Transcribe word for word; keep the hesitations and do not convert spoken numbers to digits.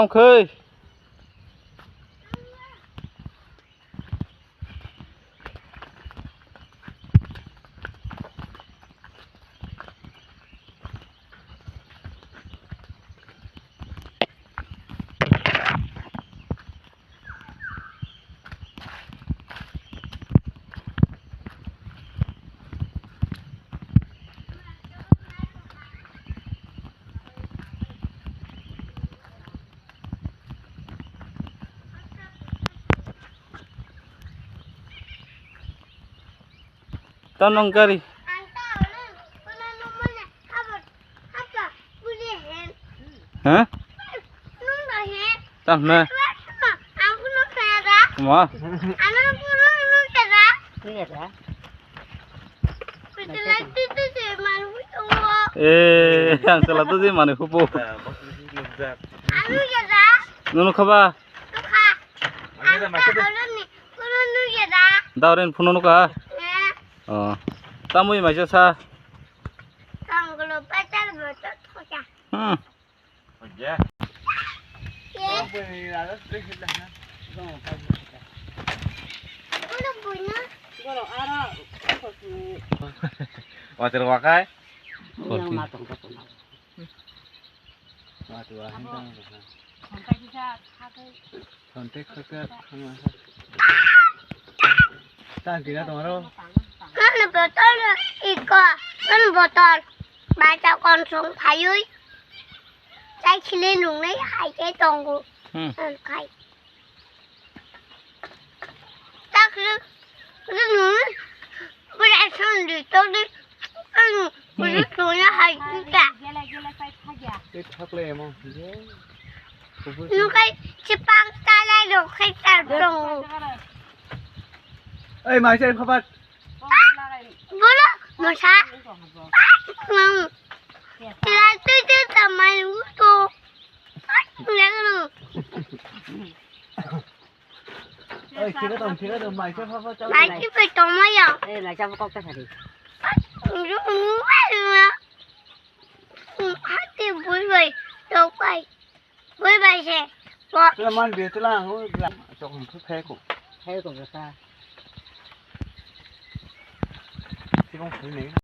Tongkhoi. Tamo nung gari. Ha? Tam hwnwi. Ma? Eh, ang chwla tuji manwi hupo. Nunu khaba? Dauren phone nukha? Oh. Tamwi maisa sa? Hmm. Water wakai. Ani botol iko, ani botol. Bacha konsong phaiwi. Chai chile nungnai hai khe tongo. Hmm. Ang khai. Takhe, nung, bwrwi song di, tok di, ang, bwrwi song ya hai di ta. Tei thaklai emo. Nung khai chipang talai rok khai tar tongo. Ei, maisa khapat. Bolo, mosa. Nung. Tila tui tui tamai uto. Nung. Oi, thik tong, thik tong, maisa phapa chao. Maisa phai tongmaya. Eh, maisa phai kok ta sari. Hati bui bai, tok bai. Bui bai se. Tela man be tela ang, chok phai ko. Phai ko ka. Sibong phai ne.